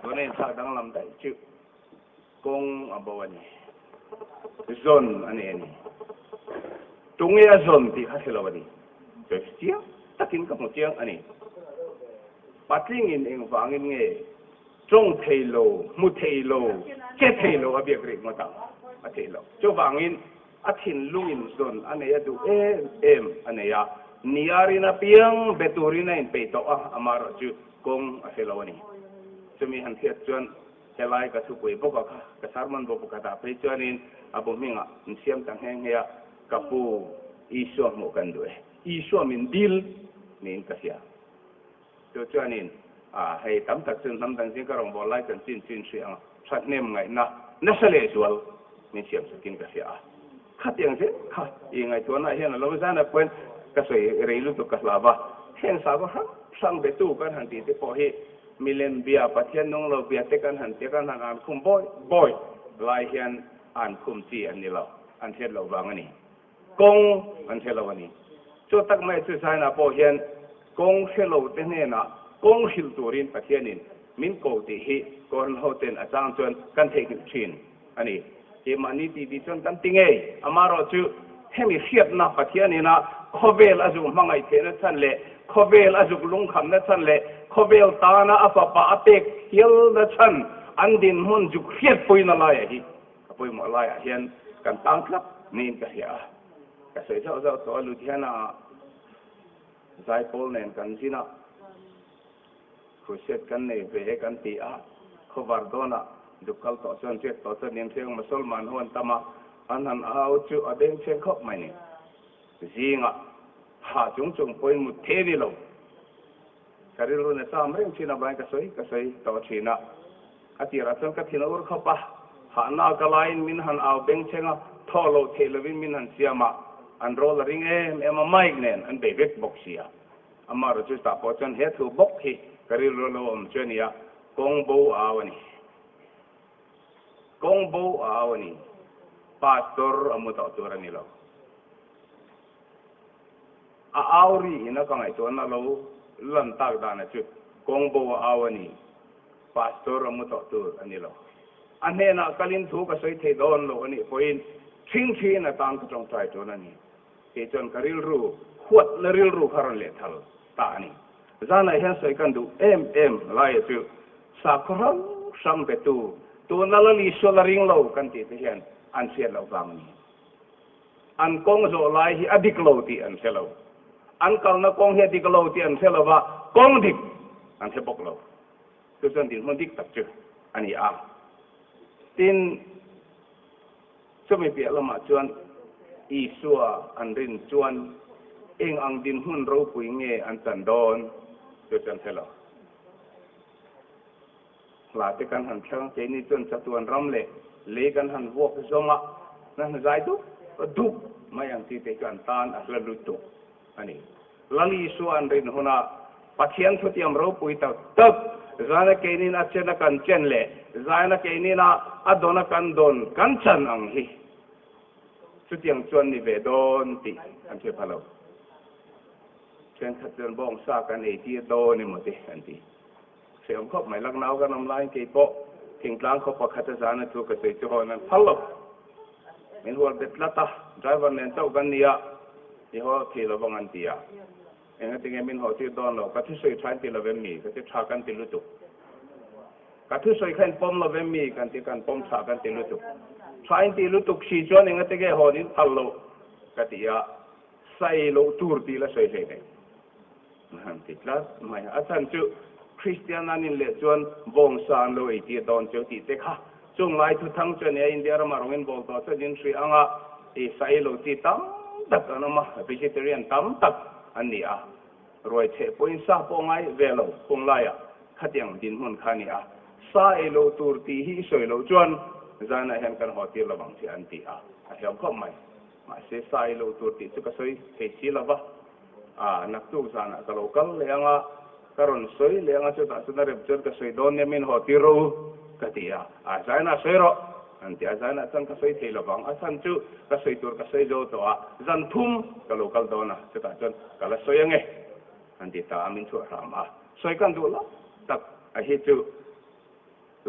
Tuna inthlak danglam daih chu kawng a bo a ni. Zawn a nei a ni. Tunge a zawn tih kha hre lo a ni. Sawi chiang takin ka hmu chiang a ni. Patlingin engvangin nge tawng thei lo, hmu thei lo, che thei lo a biak rih ngawt ang? A theih loh. Chuvangin a thinlungin zawn a nei a duh em em a nei a, niarin apiang be turin a inpeih tawh a, amaherawh chu kawng a hre lo a ni. Chumi han hriat chuan helai ka thupui bawk a kha, ka sermon bu pakhatah phei chuanin a bu hmingah min siam ta nghe nghe a, Ka pu, Isua hmuh kan duh e, Isua min dil niin ka hria. Chu chuanin, a, hei tam tak chu hnam dang zing ka rawngbâwl lai chanchin chu in hria ang a, thahnem ngaihna nasa leh zual min siam sakin ka hria a. Khatiang zel kha i ngaihtuahnaah hian a lo zan a pawn ka sawi rei lutuk ka hlau va. Heng sakhaw hrang hrang betu kan han tih te pawh hi milem bia, Pathian nung lo bia te kan han tia kan han an khum bawi bawi lai hian an khum chi an ni lo, an hriat loh vang a ni. Kawng an hre lo a ni. Chu tak mai chu China pawh hian kawng hre lo te hnenah kawng hrilh turin Pathianin min ko tih hi Kohhran hoten a chang chuan kan theihnghilh thin a ni. Keimahni tih tih chuan kan ti ngei. Amaherawh chu hemi hriatna Pathianin a khawvel a zuk hmangaih theihna chhan leh khawvel a zuk lungkhamna chhan leh khawvel tana a fapa a pek hialna chhan an dinhmun zuk hriatpuina laiah hi A pawimawh laiah hian kan tang tlat niin ka hria a, ka sawi zauh zauh tawh a, Ludhiana ah zaipawl nen kan zin a, crusade kan nei ve e kan ti a, khawvar dawnah duk kal tawh chuan riak tawh chuan Nimthiang Mosolman ho an tam a, an han au chu a bengchheng khawp mai ni. Zingah hah chung chung pawhin mut thei a ni lo. Ka rilru na cham reng thin avangin ka sawi ka sawi tawh thin a. A tirah chuan ka thin a ur khawp a, hahna ka laiin min han au bengchheng a, thaw loh theih lovin min han siam a, an rawl a ring em em a, mic nen an bei vek bawk si a. Amaherawhchu chu chutah pawh chuan he thu bawk hi ka rilru lo awm chu a ni a, kawng bo a au a ni. Kawng bo a au a ni. Pastor a mu tawh tur a ni lo. A au ri ina ka ngaihtuahna lo lan tak dana chu kawng bo a au a ni. Pastor a mu tawh tur a ni lo. A hnenah kalin thu ka sawi thei dawn lo a nih pawhin ṭhing ṭhin atan ka ṭawngṭai ṭun a ni. Kei chuan ka rilru huatna rilru kha rawn lehthal ta a ni. Zanah hian sawi kan duh em em laia chu sakhaw hrang hrang betu tuna Lal Isua la ring lo kan tih te hian an hriat loh vang a ni. An kawng zawh lai hi a dik lo tih an hre lo. An kalna kawng hi a dik lo tih an hre lo va, kawng dik an hre bawk lo. Chu chuan dinhmun dik tak chu a ni a. Tin, chumi piah lamah chuan Isua an rin chuan eng ang dinhmun ropui nge an chan dawn chu chu an hre lo. Hla te kan han thlang, keini chuan chatuan ram leh lei kan han vuak zawng a, kan han zai dup dup mai ang chi te chu an tan a hla lutuk a ni. Lal Isua an rin hunah Pathian thutiam ropui tak tak zaina keinin a chen a kan chen leh zaina keinin a a dawn a kan dawn kan chan ang hi chutiang chuan ni ve dawn tih an hre pha lo. Thenkhat chuan bawngsa kan ei tir dawn emaw te an ti. Hreawm khawp mai, Lucknow kan awm laiin kei pawh thingtlang khaw pakhat a zan a thu ka sawi chu hawn an phal lo. Min hual bet tlat a, driver nen chauh kan ni a, i haw thei lo vang an ti a. Engati nge min haw tir dawn lo, ka thusawi tha in ti lo vem mi? Ka ti tha kan ti lutuk. Ka thusawi kha in pawm lo vem mi? Kan ti kan pawm tha kan ti lutuk. Tha in ti lutuk si chuan engati nge hawn in phal lo ka ti a, sai loh tur tih la sawi hlei hlei. Han ti tlat mai a. A chhan chu Kristian an in leh chuan bawngsa an lo ei tir dawn cheu tih te kha chung lai thu thang chu a nia. India rama rawng in bawl tawh chuan in hria anga i sa ei lo chi tam tak an awm a, vegetarian tam tak an ni a. Ruai chheh pawhin sa pawh ngai ve lo kung laiah khatiang dinhmun kha a ni a. Sa ei lo tur tih hi i sawi loh chuan zanah hian kan haw tir lovang che an ti a, a hliam khawp mai. Mahse sa ei lo tur tih chu ka sawi thei si lo va. A, naktuk zanah ka lo kal leh ang a, ka rawn sawi leh ang a, chutah chuan a rem chuan ka sawi dawn nia min haw tir rawh u, ka ti a. A, zainah sawi rawh, an ti a, zainah chuan ka sawi thei lo vang, a chhan chu ka sawi tur ka sawi zo tawh a, zan thum ka lo kal dawn a, chutah chuan ka la sawi ang e, an ti ta a, min chhuah hram a. Sawi kan duh lo tak a hi chu.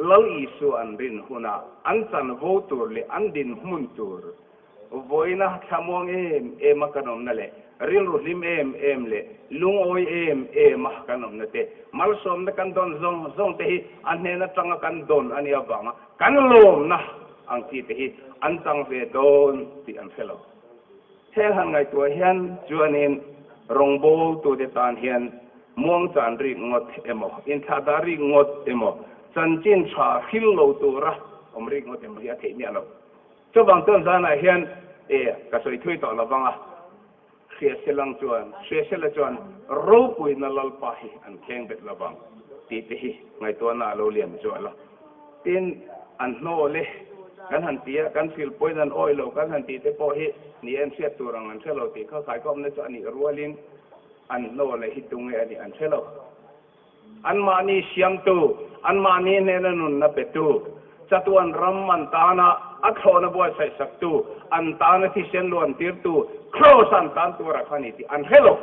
Lal Isua an rin hunah an chanvo tur leh an dinhmun tur vawiina thlamuang em em a kan awmna leh rilru hlim em em leh lungawi em em a kan awmna te, malsawmna kan dawn zawng zawng te hi a hnen atanga kan dawn a nih avanga kan lawmna ang chi te hi an chang ve dawn tih an hre lo. Heng han ngaihtuah hian chuanin rawngbawltute tan hian muangchan rik ngawt emaw, inthlahdah rik ngawt emaw, chanchin tha hril lo tura awm rik ngawt emaw hi a theih miah lo. Chuvang chuan zanah hian e ka sawi thui tawh lo vang a, Hriaselang chuan, Hriasela chuan ropuina Lalpa hi an kheng bet lo vang tih te hi ngaihtuahna a lo lian zual a. Tin, an hnawl e, kan han ti a, kan hrilh pawhin an awih lo kan han tih te pawh hi ni en hriat tur ang an hre lo tih kha khaikhawmna chu a nih rualin an hnawl e hi tunge a nih an hre lo. Anmahni siamtu, anmahni hnena nunna petu, chatuan ram an tana a thlawhna buatsaih saktu, an tana thisen luan tirtu, Kraws an tan tur a kha ni tih an hre lo.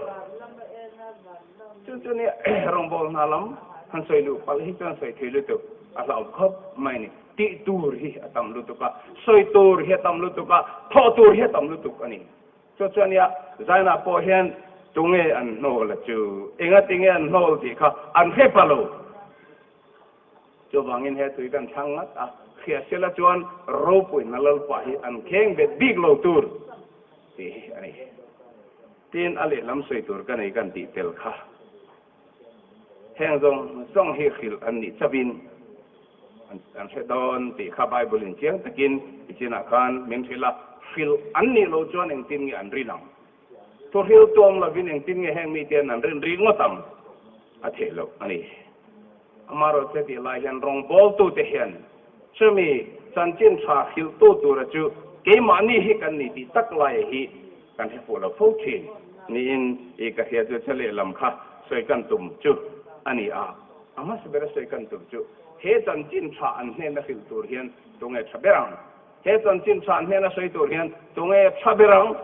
Chu chu nia rawngbâwl hna lam han sawi luh palh hi chuan sawi thei lutuk a hlauh khawp mai ni. Tih tur hi a tam lutuk a, sawi tur hi a tam lutuk a, thawh tur hi a tam lutuk a ni. Chu chu ania Zaina pawh hian tunge an hnawl a chu, engatinge an hnawl tih kha an hre pha lo. Chuvangin he tui kan thlang ngat a, hriasela chuan ropuina Lalpa hi an kheng bet bik lo tur tih hi a ni. Tin, a lehlam sawi tur ka nei kan tih tel kha heng zawng zawng hi hrilh an nih chauhin an hre dawn tih kha Bible in chiang takin i chinah khan min hrilh a, hrilh an nih loh chuan engtin nge an rin ang? Thuhril tuam lovin engtin nge heng mite an rin ri ngawt ang? A theih loh a ni. Amaherawhchu tih lai hian rawngbawltute hian chumi chanchin tha hrilhtu tura chu keimahni hi kan ni tih tak lai hi kan hre fuh lo fo thin niin i ka hria chu che lehlam kha sawi kan tum chu a ni a. A hmasa bera sawi kan tum chu he chanchin tha an hnena hrilh tur hian tunge tha ber ang? He chanchin tha an hnena sawi tur hian tunge tha ber ang?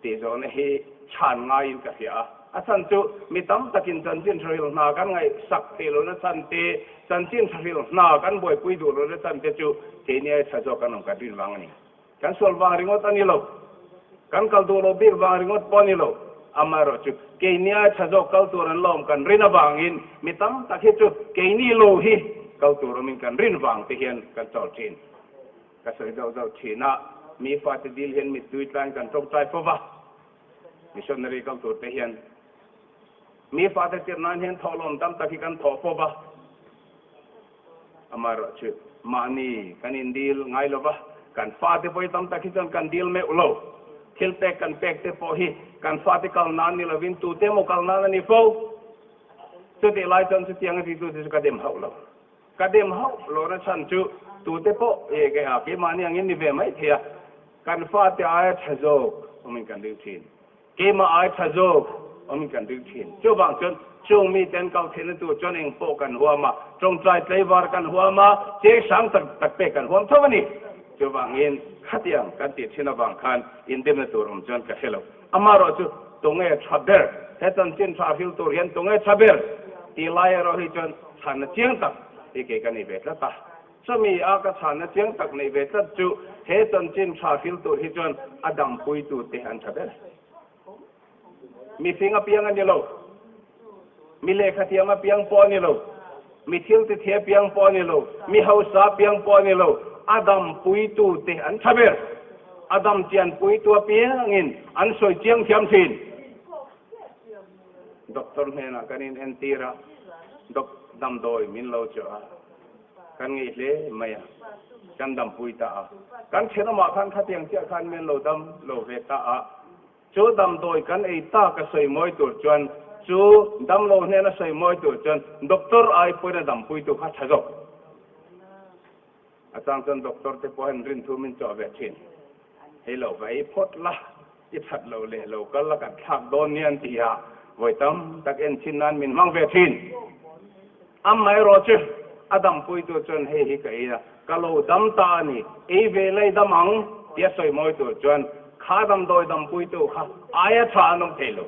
Tih zawhna hi chhan ngaiin ka hria a. A chhan chu mi tam takin chanchin tha hril hna kan ngaihsak theih lohna chhan te, chanchin tha hril hna kan buaipui duh lohna chhan te chu keini ai tha zawk kan awm kan rin vang a ni. Kan sual vang ringawt a ni lo. Kan kal duh loh bik vang ringawt pawh a ni lo. Amaherawhchu keini ai tha zawk kal tur an la awm kan rin avangin mi tam tak hi chu keini lo hi kal tur awmin kan rin vang te hian kan chawl thin. Ka sawi zauh zauh thin a, mi fate dil hian mittui tlaiin kan tawngtai fo va, missionary kal tur te hian mi fate tirh nan hian thawhlawm tam tak hi kan thawh fo va, amaherawhchu mahni kan indil ngai lo va, kan fate pawh hi tam tak hi chuan kan dil meuh lo, thil pek kan pek te pawh hi kan fate kal nan ni lovin tute emaw kal nan a ni fo, chutih lai chuan chutiang a titute chu ka dem hauh lo. Ka dem hauh lohna chhan chu tute pawh e ke a keimahni angin ni ve mai thei a, kan fate aia tha zawk awmin kan ring thin, keimah aia tha zawk awmin kan ring thin. Chuvang chuan chung mite an kal theihna tur chuan eng pawh kan huam a, tawngtai tlaivar kan huam a, cheng sang tak tak pek kan huam tho a ni. Chuvangin khatiang kan tih thin avang khan indemna tur awm chuan ka hre lo. Amaherawhchu tunge tha ber? He chanchin tha hril tur hian tunge tha ber? Tih lai erawh hi chuan chhanna chiang tak hi kei ka nei ve tlat a. Chumi a ka chhanna chiang tak neih ve tlat chu he chanchin tha hril tur hi chuan a dampuitute an tha ber. Mifing apiang a ni lo. Mi lehkhathiam apiang pawh a ni lo. Mi thil tithei apiang pawh a ni lo. Mi hausa apiang pawh a ni lo. A dampuitute an tha ber. A dam chianpuitu apiangin an sawi chiang thiam thin. Doctor hnenah kan inentir a, doc damdawi min lo chawh a, kan ngeih hle mai a, kan dampui ta a. Kan thenawmah khan khatiang chiah khan min lo dam lo ve ta a. Chu damdawi kan ei tak a sawi mawi tur chuan, chu damlo hnena sawi mawi tur chuan doctor ai pawhin a dampuitu kha tha zawk. A chang chuan doctor te pawh hian rin thu min chawh ve thin. Hei lo va ei phawt la, i that lo leh lo kal la kan thlak dawn nia an ti a, vawi tam tak en chin nan min hmang ve thin. Amaherawhchu a dampuitu chuan hei hi ka ei a, ka lo dam ta a ni, ei ve lei dam ang tia sawi mawi tur chuan kha damdawi dampuitu kha aia tha an awm thei lo.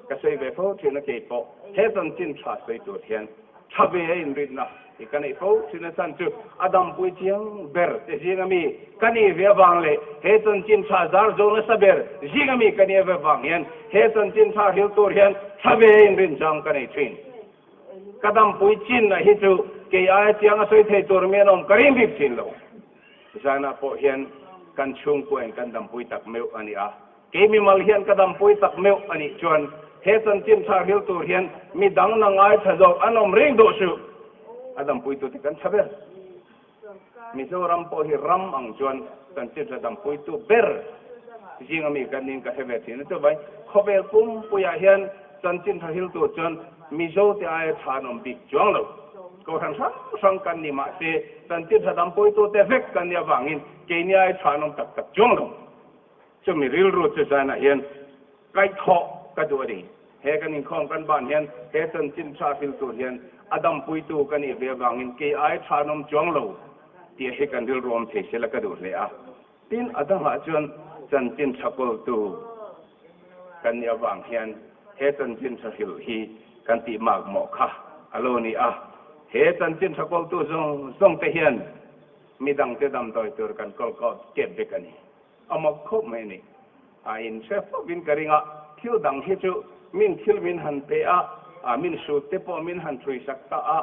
Ka sawi ve fo thin a keipawh he chanchin tha sawi tur hian. Tha ve a inrinna hi ka neih fo thin a chhan chu a dampui chiang ber te zinga mi ka nih ve avang leh he chanchin tha zar zo nasa ber zinga mi ka nih ve avang hian he chanchin tha hril tur hian tha ve a inrin chang ka nei thin. Ka dampui chin a hi chu kei aia chiang a sawi thei tur mi an awm ka ring bik thin lo. Zanah pawh hian kan chhungkuain kan dampui tak meuh a ni a. Kei mimal hian ka dampui tak meuh a nih chuan he chanchin tha hril tur hian mi dang na ngai tha zawk an awm reng duh suh. A dampuitute kan tha ber. Mizoram pawh hi ram ang chuan chanchin tha dampuitu ber zinga mi kan niin ka hre ve thin a. Chuvai khawvel pumpuiah hian chanchin tha hril tur chuan Mizote aia tha an awm bik chuang lo. Kohhran hrang hrang kan ni mahse chanchin tha dampuitute vek kan nih avangin keini aia tha an awm tak tak chuang lo. Chumi rilru chu zanah hian kaihthawh ka duh a ni. He kan inkhawm kan ban hian he chanchin tha hril tur hian a dampuitu ka nih ve avangin kei ai tha an awm chuang lo tih hi kan rilru awm thei sela ka duh hle a. Tin, a dangah chuan chanchin tha kawltu kan nih avang hian he chanchin tha hril hi kan tih makmawh kha a lo ni a. He chanchin tha kawltu zawng zawng te hian midangte damdawi tur kan kawl kep vek a ni. A mak khawp mai a ni. A in hre fawp in ka ring a, thil dang hi chu min thil min han pe a, a min hrut te pawh min han thui sak ta a,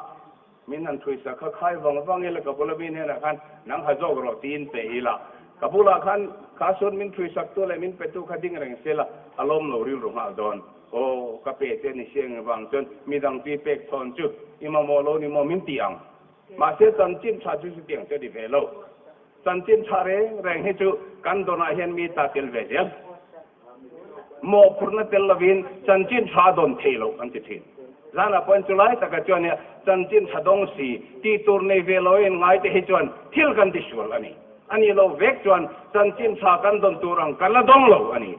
min han thui sak kha khai vang vang ila ka bula mi hnenah khan nang ha zawk rawh tiin pe ila, ka bulah khan kha sut min thui sak tu leh min pe tu kha ding reng se la, a lawm lo rilru nghal dawn. Aw, ka pe te ni si eng vang chuan midang tui pek chhawn chu i mamawh lo ni maw min ti ang. Mahse chanchin tha chu chutiang chu a ni ve lo. Chanchin tha reng reng hi chu kan dawnah hian mi ta tel ve zel. Mawhphurhna tel lovin chanchin tha dawn thei lo an ti thin. Zanah pawhin chulai takah chuan nia chanchin tha dawng si tih tur nei ve loin ngaite hi chuan thil kan ti sual a ni. A nih loh vek chuan chanchin tha kan dawn tur ang kan la dawng lo a ni.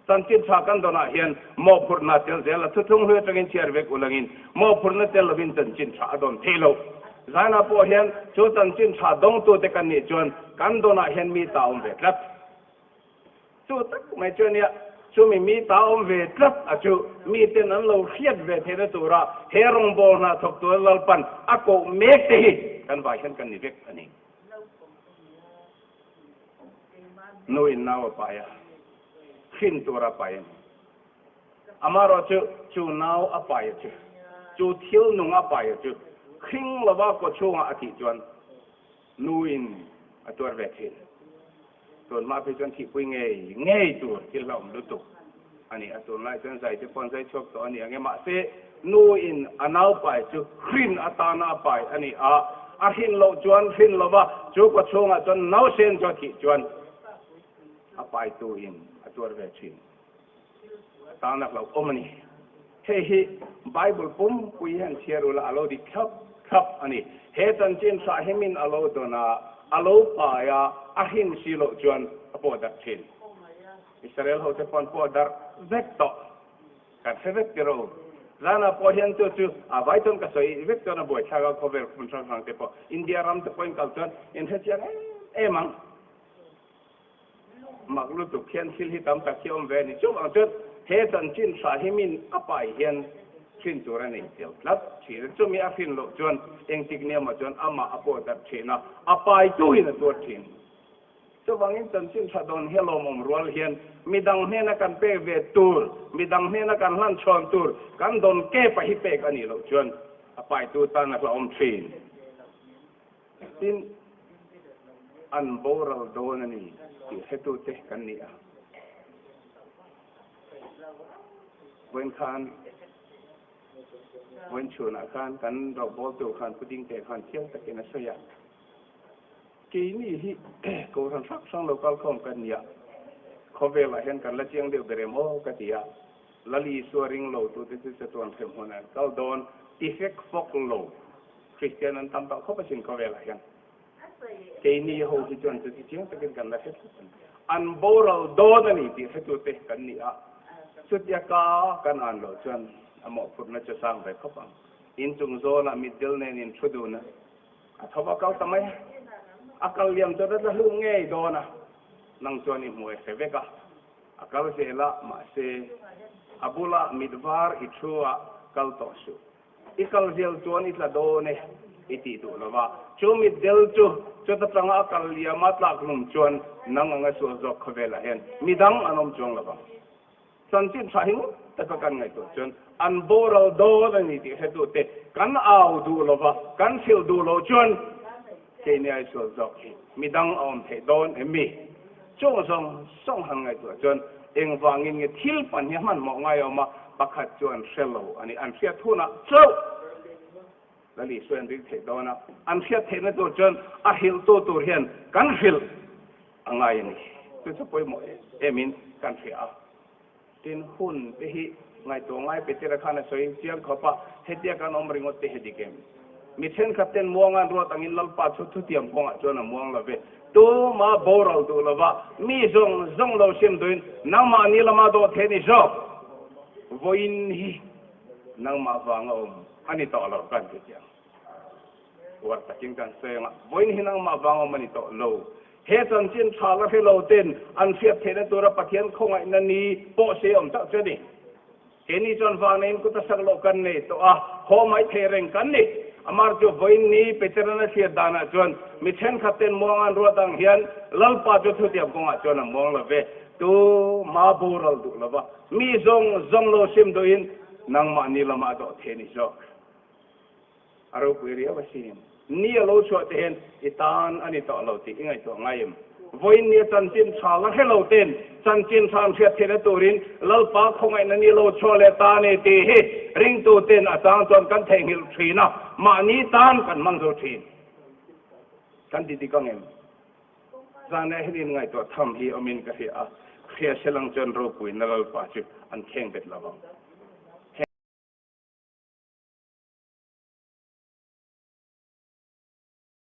Chanchin tha kan dawnah hian mawhphurhna tel zel a thuthlung hlui atangin chhiar vek ulangin mawhphurhna tel lovin chanchin tha a dawn thei lo. Zainah pawh hian chu chanchin tha dawngtute kan nih chuan kan dawnah hian mi ta awm ve tlat. Chu tak mai chu ania, chumi mi ta awm ve tlat a chu miten an lo hriat ve theihna tura he rawngbâwl hna thawk tura Lalpan a koh mek te hi kan vai hian kan ni vek a ni. Nuin nau a pai a, hrin tur a pai a ni. Amaherawh chu, chu nau a pai a chu, chu thil nung a pai a chu, hring lova kaw chhungah a thih chuan nuin a tuar ve thin. Tun hma phei chuan thihpui ngei ngei tur thil hlauhawm lutuk a ni. A tunlai chuan zai te pawh an zai chhuak tawh a ni ang e. Mahse, nuin a nau pai chu hrin atana a pai a ni a, a hrin loh chuan hrin lova chu kaw chhungah chuan nausen chu a thih chuan a paituin a tuar ve thin. A tana hlauhawm a ni. Hei hi Bible pumpui hian chhiar ula a lo dik thlap thlap a ni. He chanchin hrah hi min a lo dawn a, a lo pai a, a hrin si loh chuan a pawh darh thin. Israel hote pawh an pawh darh vek tawh. Kan hre vek tiro. Zanah pawh hian chu chu a vai chuan ka sawi vek chuan a buaithlak a, khawvel hmun hrang hrang te pawh India ram te pawhin kal chuan in hre chiang em em ang. Mak lutuk hian thil hi tam tak hi awm ve a ni. Chuvang chuan he chanchin tha hi min a pai hian hrin tur a nei tel tlat thin a. Chumi a hrin loh chuan engtik nia maw chuan amah a pawh darh thin a, a paituin a tuar thin. Chuvangin chanchin tha dawn hi a lawmawm rual hian midang hnena kan pek ve tur, midang hnena kan hlan chhawn tur kan dawn kep a hi pek a nih loh chuan a paitu tan a hlauhawm thin. Tin, an boral dawn a ni tih hretute kan ni a. Vawiin khan, vawiin chhunah khan kan rohbawltu khan Pu Dingte khan chiang takin a sawi a. Keini hi Kohhran hrang hrang lo kalkhawm kan ni a, khawvelah hian kan la chiang deuh ber em aw ka ti a. Lal Isua ring lo tute chu chatuan hrem hun an kal dawn ti fek fawk lo. Kristian an tam tawh khawp asin khawvelah hian. Keini ho hi chuan chuti chiang takin kan la hre tlat a ni. An boral dawn a ni tih hretute kan ni a, chutia ka kan an loh chuan a mawhphurhna chu sang ve khawp ang. Inchung zawnah mitdel nen in thu dun a, a tho a kal ta mai a. A kal liam chuan a tla hlum ngei dawn a, nang chuan i hmu e hre vek a. A kal zel a, mahse a bulah mit var i thu a kal tawh suh. I kal zel chuan i tla dawn e, i tih duh lo va. Chu mitdel chu chuta tanga a kal liama tlak hlum chuan nang anga sual zawk khawvelah hian midang an awm chuang lo vang. Chanchin tha hi ngut taka kan ngaihtuah chuan an boral dawn a ni tih hretute kan au duh lo va, kan hrilh duh loh chuan keini ai sual zawk hi midang a awm theih dawn em mi? Chung zawng zawng han ngaihtuah chuan engvangin nge thil pan hi a hmanhmawh ngai awm a, pakhat chu an hre lo a ni. An hriat hunah chauh Lal Isua an ring theih dawn a, an hriat theihna tur chuan a hrilhtu tur hian kan hrilh a ngai a ni. Chu chu pawimawh em emin kan hria a. Tin, hun te hi ngaihtuah ngai Petera khan a sawi chiang khawp a, hetia kan awm ringawt te hi dik em? Mi thenkhat ten muang an ruat angin Lalpa chu thutiam kawngah chuan a muang lo ve. Tuma boral duh lova mi zawng zawng lo sim duhin nangmahni lama dawh thei ni zawk. Vawiin hi nangmah vanga awm a ni tawh lo kan ti chiang. Uar takin kan sawi ang a, vawiin hi nangmah vang awm a ni tawh lo. He chanchin tha la hre lo ten an hriat theihna tura Pathian khawngaihna ni pawh se awm tak chu a ni. Keini chuan vaneiin kut a sak loh kan nei tawh a, haw mai thei reng kan ni. Amar chu vawiin ni Peteran a hriat danah chuan mi thenkhat ten muang an ruat ang hian Lalpa chu thutiam kawngah chuan a muang lo ve. Tu ma boral duh lo va, mi zawng zawng lo sim duhin nangmahni lamah a dawh thei a ni zawk. A ropui riau asin. Ni a lo chhuah te hian i tan a ni tawh lo tih i ngaihtuah ngai em? Vawiin nia chanchin tha la hre lo ten chanchin tha an hriat theihna turin Lalpa khawngaihna ni lo chhuah leh ta ni tih hi ringtu ten a chang chuan kan theihnghilh thin a, mahni tan kan hmang zo thin. Kan ti dik ang em? Zanah hian in ngaihtuah tham hi awmin ka hria a, hria se lang chuan ropuina Lalpa chu an kheng bet lo vang.